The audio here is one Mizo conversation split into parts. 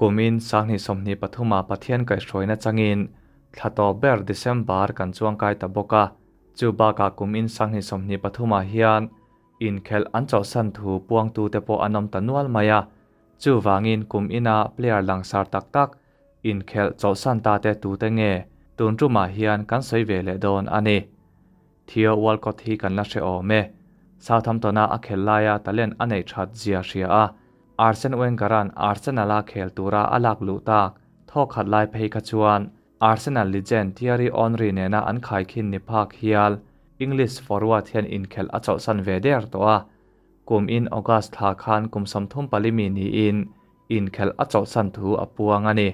Kumin 2023 ah Pathian kaihhruaina changin thla tawp ber December kan chuangkai ta bawk a, chu bakah kumin 2023 ah hian inkhelh an chawlhsan thu puangtute pawh an awm ta nual mai a, chuvangin kum ina player langsar tak tak inkhelh chawlhsan ta te tute nge tun tumah hian kan sawi ve leh dawn a ni. Theo Walcott hi kan la hre awm e. Southampton-a a khel laia talent a neih that zia hria a, Arsene Wenger-a'n Arsenal-a khel tura a lak luh tak thawk khat lai phei kha chuan Arsenal legend Thierry Henry nena an khaikhin ni phak hial English forward hian inkhelh a chawlhsan ve der tawh a. Kum in August thla khan kum 34 mi niin inkhelh a chawlhsan thu a puang a ni.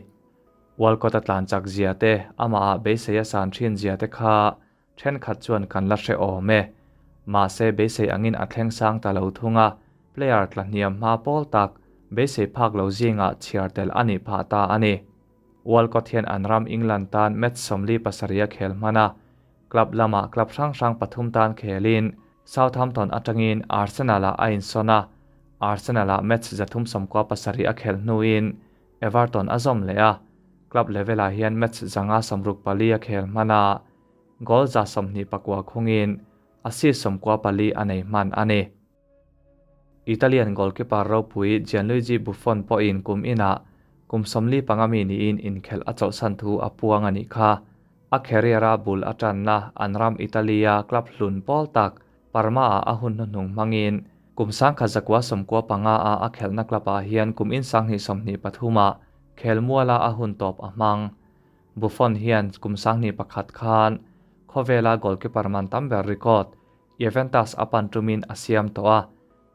Walcott a tlan chak zia te, amah ah beisei a san thin zia te kha Thenkhat chuan kan la hre awm e. Mahse beisei angin a thleng sang ta lo thung a, player tla hniam hma pawl tak, beisei phak lo zingah chhiar tel a nih phah ta a ni. Walcott hian an ram England tan match 47 a khel hman a, club lamah club hrang hrang pathum tan khelin Southampton atangin Arsenal-ah a insawn a, Arsenal-ah match 397 a khelh hnuin Everton a zawm leh a, club level-ah hian match 564 a khel hman a, goal 124 khungin assist 14 a nei hman a ni. Italian goalkeeper ropui Gianluigi Buffon pawhin kum inah kum 45 mi niin inkhelh a chawlhsan thu a puang a nih kha. A career-a bul a tanna an ram Italy-a club hlun pawl tak Parma-ah a hun hnuhnung hmangin kum 1995 a a khelhna club-ah hian kum in 2023 ah khelmuala a hun tawp a hmang. Buffon hian kum 2001 khan khawvela goalkeeper man tam ber record Juventus a pan tumin a siam tawh a,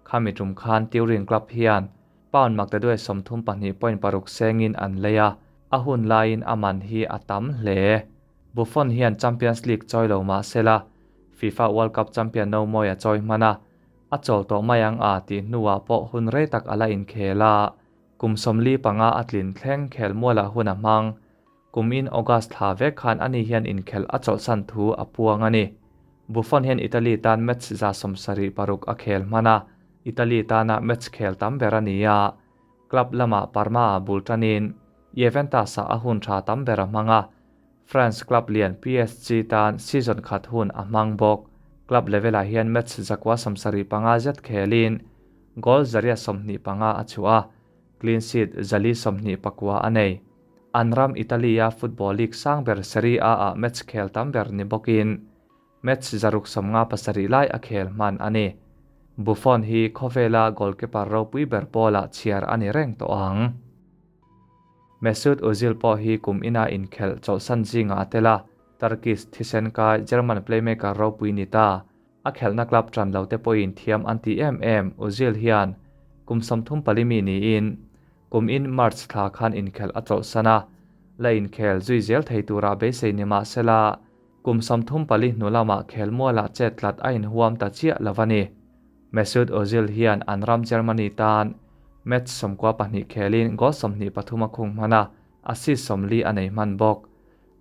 khami tum khan Turin club hian pound maktaduai 32.6 sengin an lei a, a hun laiin a man hi a tam hle. Buffon hian Champions League chawi lo mah sela, FIFA World Cup champion no mawi a chawi hman a, a chawl tawh mai ang a tih hnuah pawh hun rei tak a la inkhel a, kum 45 a tlin thleng khelmualah hun a hmang. Kum in August thla vek khan ani hian inkhelh a chawlhsan thu a puang a ni. Buffon hian Italy tan match 76 a khel hman a, Italy tana match khel tam ber a ni a. Club lamah Parma-ah bul tanin Juventus-ah a hun tha tam ber a hmang a, France club lian PSG tan season khat hun a hmang bawk. Club level-ah hian match 175 zet khelin goal 125 a chhuah a, clean sheet 429 a nei. An ram Italy-a football league sang ber Serie A-ah match khel tam ber ni bawkin match 657 lai a khel hman a ni. Buffon hi khawvela goalkeeper ropui ber pawlah chhiar a ni reng tawh ang. Mesut Ozil pawh hi kum ina inkhelh chawlhsan zingah a tel a, Turkish thisen kai German playmaker ropui ni ta. A khelhna club tan lo te pawhin thiam an ti em em Ozil hian kum 34 mi niin kum in March thla khan inkhelh a chawlhsan a, la inkhel zui zel thei tura beisei ni mah sela kum 34 hnu lamah khelmualah chet tlat a inhuam ta chiah lo a ni. Mesut Ozil hian an ram Germany tan match 92 khelin goal 23 a khung hman a, assist 40 a nei hman bawk.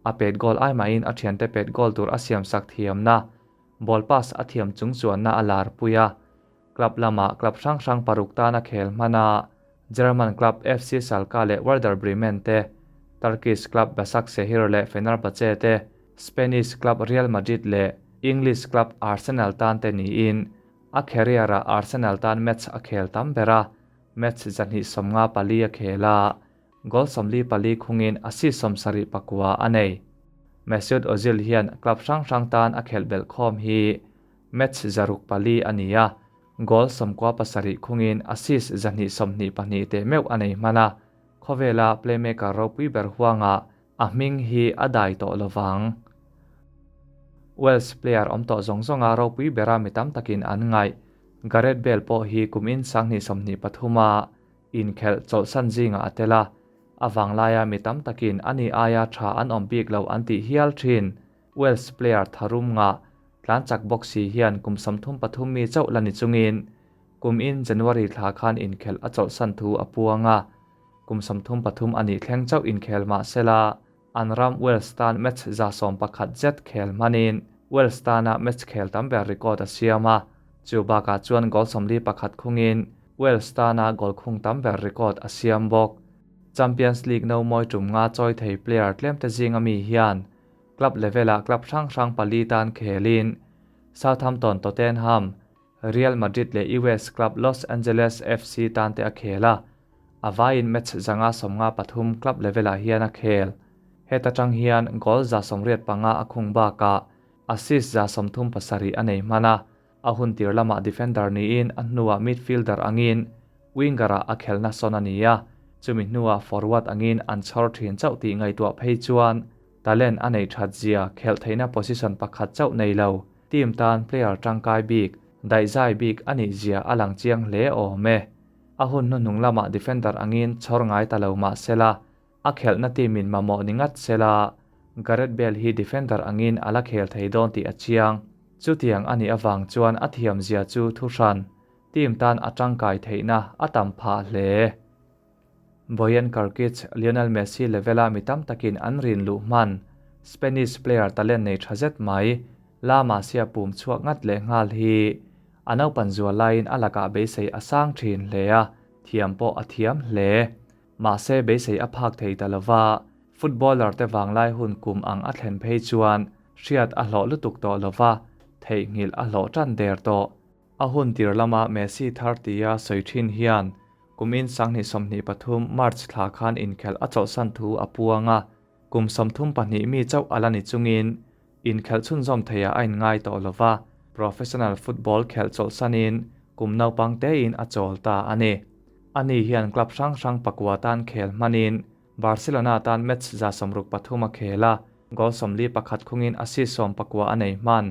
A pet goal ai mahin a thiante pet goal tur a siam sak thiamna ball pass a thiam chung chuanna a lar pui a. Club lamah club hrang hrang paruk tan a khel hman a, German club FC Schalke leh Werder Bremen te, Turkish club Basaksehir leh Fenerbahce te, Spanish club Real Madrid leh English club Arsenal tan te niin a career-ah Arsenal tan match a khel tam ber a, match 254 a khel a, goal 44 khungin assist 74 a nei. Mesut Ozil hian club hrang hrang tan a khelh belh khawm hi match 604 a ni a, goal 97 khungin assist 222 te meuh a nei hman a, khawvela playmaker ropui ber huanga a hming hi a dai tawh lovang. Wales player awm tawh zawng zawnga ropui bera mi tam takin an ngaih. Gareth Bale pawh hi kum in 2023 a inkhelh chawlhsan zingah a tel a, a vanglaia mi tam takin ani aia tha an awm bik lo an tih hial thin. Wales player tharum nga tlan chak bawk si hian kum 33 mi chauh la ni chungin kum in January thla khan inkhelh a chawlhsan thu a puang a, kum 33 ani thleng chauh inkhel mah sela an ram Wales tan match 111 zet khel hmanin Wales tana match khel tam ber record a siam a, chu bakah chuan goal 41 khungin Wales tana goal khung tam ber record a siam bawk. Champions League no mawi tum nga chawi thei player tlemte zinga mi hian club level-ah club hrang hrang pali tan khelin Southampton, Tottenham, Real Madrid leh US club Los Angeles FC tan te a khel a, a vaiin match 153 club level-ah hian a khel. Heta tang hian goal 185 a khung bakah assist 37 a nei hman a, a hun tir lamah defender niin a hnuah midfielder angin winger-ah a khelna sawn a ni a, chumi hnuah forward angin an chhawr thin chauh tih ngaihtuah phei chuan talent a nei that zia khelh theihna position pakhat chauh nei lo team tan player tangkai bik, daihzai bik a nih zia a lang chiang hle awm e. A hun hnuhnung lamah defender angin chhawr ngai ta lo mah sela, a khelhna team in mamawh ni ngat sela, Gareth Bale hi defender angin a la khel thei dawn tih a chiang. Chutiang a nih avang chuan a thiam zia chu thu hran, team tan a tangkai theihna a tam phah hle. Bojan Krkic, Lionel Messi level-a mi tam takin an rin luh hman, Spanish player talent nei tha zet mai, La Masia pum chhuak ngat leh nghal hi a naupan zual laiin a lakah beisei a sang thin hle a, thiam pawh a thiam hle. Mahse beisei a phak thei ta lova, footballer te vanglai hun kum ang a thlen phei chuan hriat a hlawh lutuk tawh lova, theihnghilh a hlawh tan der tawh. A hun tir lama Messi thar tia sawi thin hian kumin 2023 March thla khan inkhelh a chawlhsan thu a puang a, kum 32 mi chauh a la ni chungin inkhelh chhunzawm theiah a inngai tawh lova, professional football khelh chawlhsanin kum naupang tein a chawl ta a ni. Ani hian club hrang hrang pakua tan khel hmanin Barcelona tan match 63 a khel a, goal 41 khungin assist 14 a nei hman.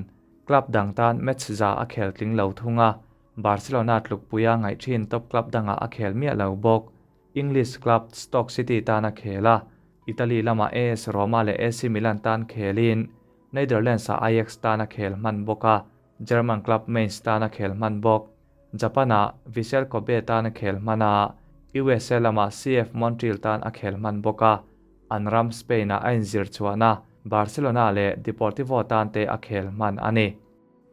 Club dang tan match za a khel tling lo thung a, Barcelona tlukpuia ngaih thin top club dangah a khel miah lo bawk. English club Stoke City tan a khel a, Italy lamah AS Roma leh AC Milan tan khelin Netherlands-ah Ajax tan a khel hman bawk a, German club Mainz tan a khel hman bawk. Japan-ah Vissel Kobe tan a khel hman a, USA lamah CF Montreal tan a khel hman bawk a, an ram Spain-ah a inzir chhuahna Barcelona leh Deportivo tan te a khel hman a ni.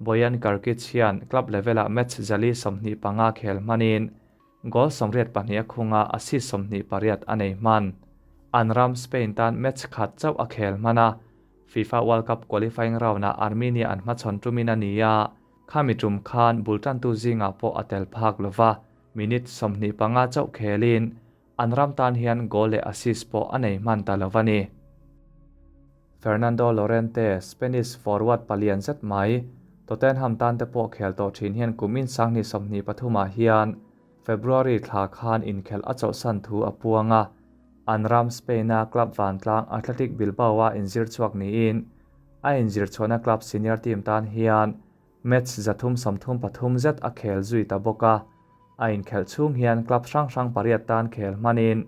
Bojan Krkic hian club level-ah match 425 khel hmanin goal 82 a khunga assist 28 a nei hman. An ram Spain tan match khat chauh a khel hman a, FIFA World Cup qualifying round-ah Armenia an hmachhawn tumin a ni a, khami tum khan bul tantu zingah pawh a tel phak lova, minute 25 chauh khelin an ram tan hian goal leh assist pawh a nei hman ta lova ni. Fernando Llorente, Spanish forward palian zet mai, Tottenham tan te pawh khel tawh thin hian kumin 2023 hian February thla khan inkhelh a chawlhsan thu a puang a, an ram Spain-a club vantlang Athletic Bilbao-a inzir chhuak niin a inzir chhuahna club senior team tan hian match 333 zet a khel zui ta bawk a, a inkhelh chhung hian club hrang hrang pariat tan khel hmanin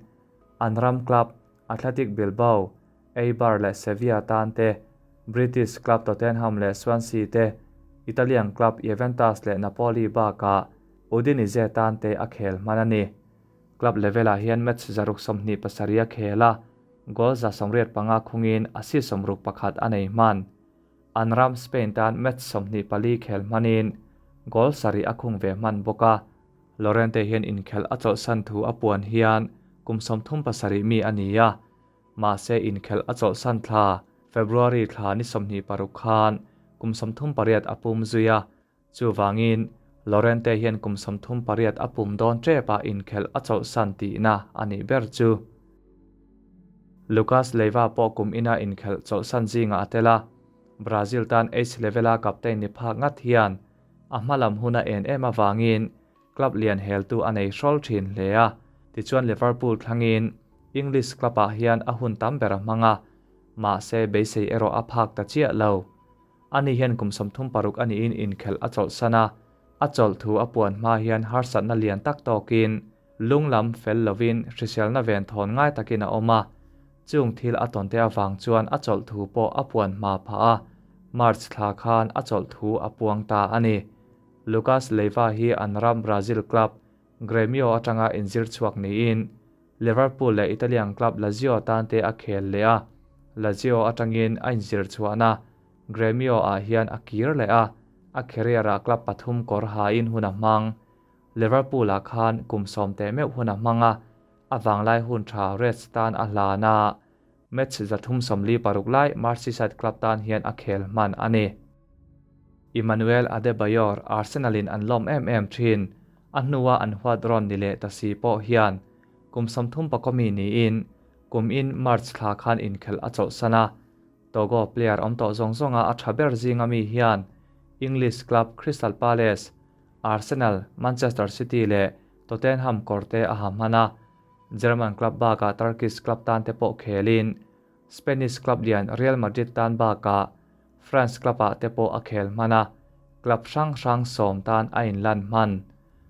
an ram club Athletic Bilbao, Eibar leh Sevilla tan te, British club Tottenham leh Swansea te, Italian club Juventus leh Napoli bakah Udinese tan te a khel hman a ni. Club level-ah hian match 627 a khel a, goal 185 khungin assist 61 a nei hman. An ram Spain tan match 24 khel hmanin goal 7 a khung ve hman bawk a. Llorente hian inkhelh a chawlhsan thu a puan hian kum 37 mi a ni a, mahse inkhelh a chawlhsan thla February thla ni 26 khan kum 38 a pum zui a, chuwangin Llorente hian kum 38 a pum dawn ṭep a inkhelh a chawlhsan tihna a nih ber chu. Lucas Leiva pawh kum ina inkhelh chawlhsan zinga a tel a, Brazil tan H level-a captain ni phak ngat hian a hmalam huna en em awangin club lian heltu a nei hrawl thin hle a, tichuan Liverpool thlangin English club-ah hian a hun tam ber a hmang a, mahse beisei erawh a phak ta chiah lo. Ani hian kum 36 a niin inkhelh a chawlhsan a, a chawlh thu a puan hma hian harsatna lian tak tawkin lunglam fel lovin hriselna ven thawn ngai takin a awm a, chung thil a tawn te awang chuan a chawlh thu pawh a puan hma phah a, March thla khan a chawlh thu a puang ta a ni. Lucas Leiva hi an ram Brazil club Gremio atanga inzir chhuak niin Liverpool leh Italian club Lazio tan te a khel leh a, Lazio atangin a inzir chhuahna Gremio ah hian a kir leh a, a career-ah club pathum kawr hain hun a hmang. Liverpool-ah khan kum 10 te meuh hun a hmang a, A vanglai hun tha Reds tan a hlan a, match 346 lai Merseyside club tan hian a khel hman a ni. Emmanuel Adebayor, Arsenal in an lawm em em thin, a hnua an huat rawn ni leh ta si pawh hian kum 30 mi niin kum in March thla khan inkhelh a chawlhsan a. Togo player awm tawh zawng zawnga a tha ber zinga mi hian English club Crystal Palace, Arsenal, Manchester City leh Tottenham kawrte a ha hman a. German club bakah Turkish club tan te pawh khelin Spanish club lian Real Madrid tan bakah France club ah te pawh a khel hman a, club hrang hrang 10 tan a inlan hman.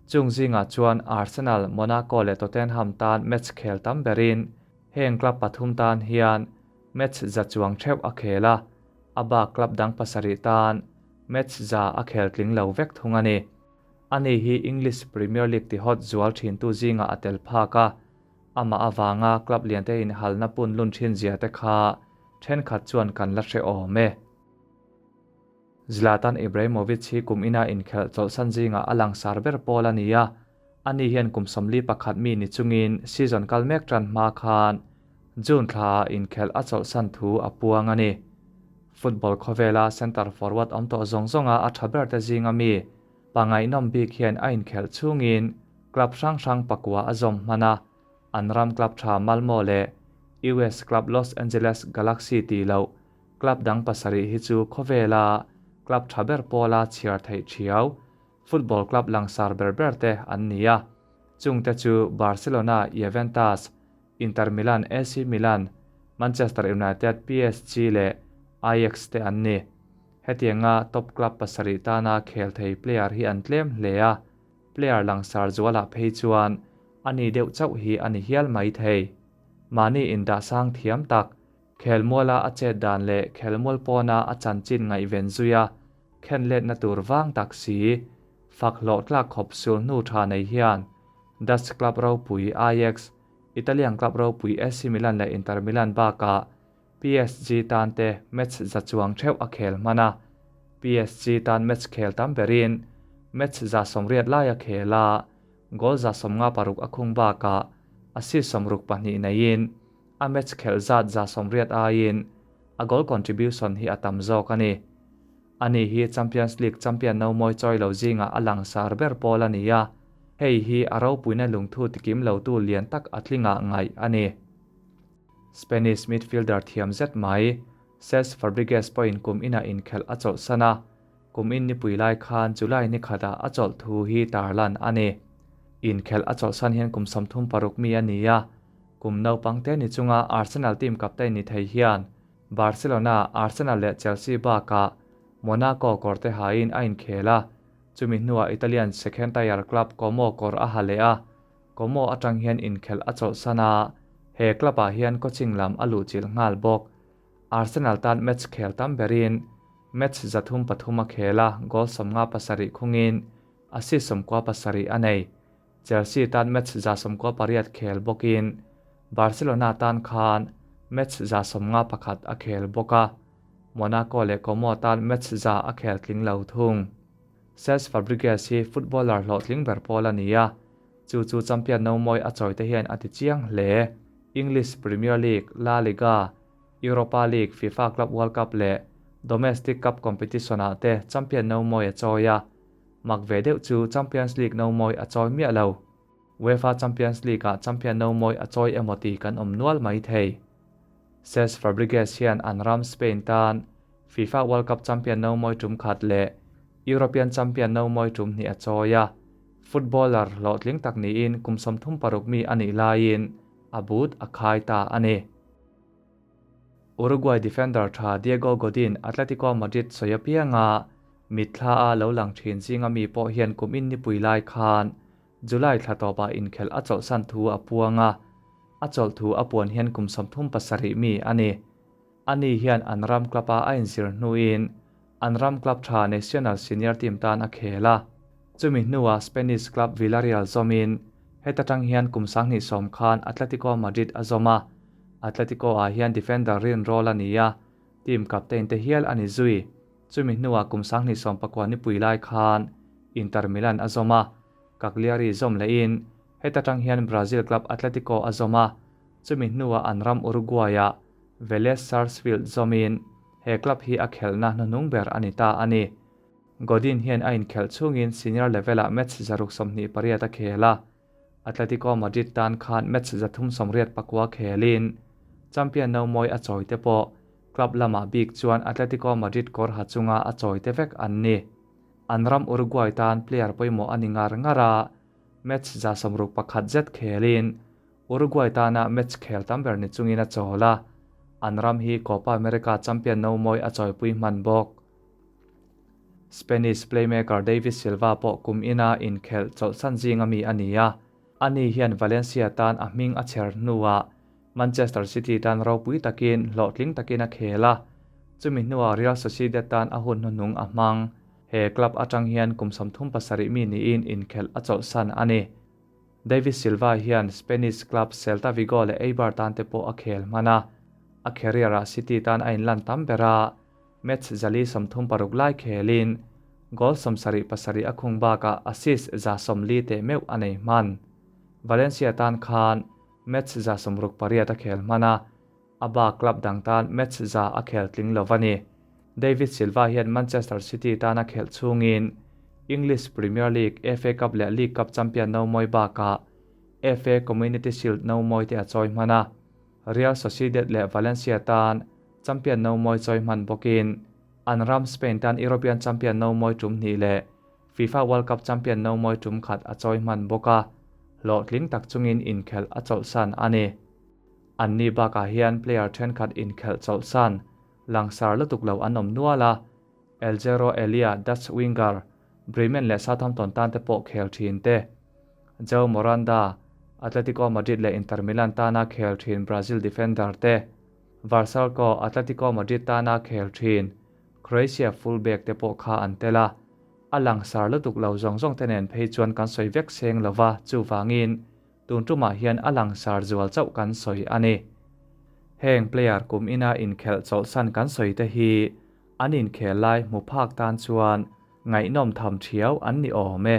Chung zingah chuan Arsenal, Monaco leh Tottenham tan match khel tam berin heng club pathum tan hian match za chuang theuh a khel a, a bak club dang pasarih tan match za a khel tling lo vek thung a ni. Ani hi English Premier League ti hot zual thin tu zingah a tel phak a, amah avanga club lian te in halna pun lun thin zia te kha thenkhat chuan kan la hre awm e. Zlatan Ibrahimovic hi kum ina inkhelh chawlhsan zingah a langsar ber pawl a ni a, ani hian kum 41 mi ni chungin season kal mek tan hma khan June thla inkhelh a chawlhsan thu a puang a ni. Football khawvela center forward awm tawh zawng zawnga a tha ber te zinga mi pangaihnawm bik hian a inkhelh chungin club hrang hrang pakua a zawm hman a, an ram club tha Malmo leh US club Los Angeles Galaxy ti lo club dang pasarih hi chu khawvela club tha ber pawla chhiar theih thiau football club langsar ber ber te an ni a. Chungte chu Barcelona, Juventus, Inter Milan, AC Milan, Manchester United, PSG leh Ajax te an ni. Hetianga top club pasarih tana khel thei player hi an tlem hle a, player langsar zualah phei chuan ani deuh chauh hi ani hial mai thei. Mahni indah sang thiam tak, khelmuala a chet dan leh khelmual pawna a chanchin ngaihven zuia khen letna tur vang tak si, fak hlawh tlak khawp sul hnu tha nei hian Dutch club ropui Ajax, Italian club ropui AC Milan leh Inter Milan bakah PSG tan te match za chuang theuh a khel hman a. PSG tan match khel tam berin match za 80 lai a khel a, goal za 56 a khung bakah assist 62 neiin a match khel zat za 80 aiin a goal contribution hi a tam zawk a ni. Ani hi Champions League champion no mawi chawi lo zinga a langsar ber pawl a ni a, hei hi a ropuina lungthu tikim lo tu lian tak a tlinga ngaih a ni. Spanish midfielder thiam zet mai, Cesc Fabregas pawhin kum ina inkhelh a chawlhsan a, kum in nipui lai khan July ni khatah a chawlh thu hi tarlan a ni. Inkhelh a chawlhsan hian kum 36 mi a ni a, kum naupang te ni chunga Arsenal team captain ni thei hian Barcelona, Arsenal leh Chelsea bakah Monaco kawr te hain a inkhel a, chumi hnuah Italian second tier club Como kawr a ha leh a, Como atang hian inkhelh a chawlhsan a, he club ah hian coaching lam a luhchilh nghal bawk. Arsenal tan match khel tam berin match 303 a khel a, goal 57 khungin assist 97 a nei. Chelsea tan match 98 khel bawkin Barcelona tan khan match 151 a khel bawk a, Monaco leh Como tan match 100 a khel tling lo thung. Cesc Fabregas hi footballer hlawhtling ber pawl a ni a, chu chu champion no mawi a chawi te hian a ti chiang hle. English Premier League, La Liga, Europa League, FIFA Club World Cup leh Domestic Cup competition ah te champion no mawi a chawi a, mak ve deuh chu Champions League no mawi a chawi miah lo. UEFA Champions League ah champion no mawi a chawi emaw ti kan awm nual mai thei. Cesc Fabregas hian an ram Spain tan FIFA World Cup champion no mawi tum khat leh European champion no mawi tum hnih a chawi a. Footballer hlawhtling tak niin kum 36 mi a nih laiin a but a khai ta a ni. Uruguay defender tha Diego Godin Atletico Madrid sawi apianga mitthla a lo lang thin zinga mi pawh hian kum in nipui lai khan July thla tawpah inkhelh a chawlhsan thu a puang a, a chawlh thu a puan hian kum 37 mi a ni. Ani hian an ram club a a inzir hnuin an ram club tha National Senior Team tan a khel a. Chumi hnuah Spanish club Villarreal zawmin heta tang hian kum 2010 khan Atletico Madrid a zawm a. Atletico ah hian defender rin role a ni a, team captain te hial a ni zui. Chumi hnuah kum 2019 nipui lai khan Inter Milan a zawm a, Cagliari zawm lehin Heta tang hian Brazil club Atletico a zawm a, chumi hnuah an ram Uruguay-ah Velez Sarsfield zawmin he club hi a khelhna hnuhnung ber a ni ta a ni. Godin hian a inkhelh chhungin senior level-ah match 128 a khel a, Atletico Madrid tan khan match 389 khelin champion nomawi a chawi te pawh club lamah bik chuan Atletico Madrid kawr ha chunga a chawi te vek an ni. An ram Uruguay tan player pawimawh a ni ngar ngar a, match 61 zet khelin Uruguay tana match khel tam ber ni chungin a chawl a, an ram hi Copa America champion nomawi a chawipui hman bawk. Spanish playmaker David Silva pawh kum ina inkhelh chawlhsan zinga mi a ni a, ani hian Valencia tan a hming a chher hnuah Manchester City tan ropui takin hlawhtling takin a khel a, chumi hnuah Real Sociedad tan a hun hnuhnung a hmang. He club atang hian kum 37 mi niin inkhelh a chawlhsan a ni. David Silva hian Spanish club Celta Vigo leh Eibar tan te pawh a khel hman a, a career-ah City tan a inlan tam ber a, Match 436 lai khelin goal 77 a khung bakah assist 140 teh meuh a nei hman. Valencia tan khan match 68 a khel hman a, a bak club dang tan match 100 a khel tling lo a ni. David Silva hian Manchester City tan a khelh chhungin English Premier League, FA Cup leh League Cup champion nomawi bakah FA Community Shield nomawi te a chawi hman a. Real Sociedad leh Valencia tan champion nomawi chawi hman bawkin an ram Spain tan European champion nomawi tum hnih leh FIFA World Cup champion nomawi tum khat a chawi hman bawk a, hlawhtling tak chungin inkhelh a chawlhsan a ni. Anni bakah hian player thenkhat inkhelh chawlhsan langsar lutuk lo an awm nual a, Eljero Elia, Dutch winger, Bremen leh Southampton tan te pawh khel thin te, João Miranda, Atletico Madrid leh Inter Milan tana khel thin Brazil defender te, Vrsaljko, Atletico Madrid tana khel thin Croatia full-back te pawh kha an tel a, a langsar lutuk lo zawng zawng te nen phei chuan kan sawi vek seng lova, chuvangin tun tumah hian a langsar zual chauh kan sawi a ni. Heng player kum ina inkhelh chawlhsan kan sawi te hi an inkhel lai hmu phak tan chuan ngaihnawm tham thiau an ni awm e.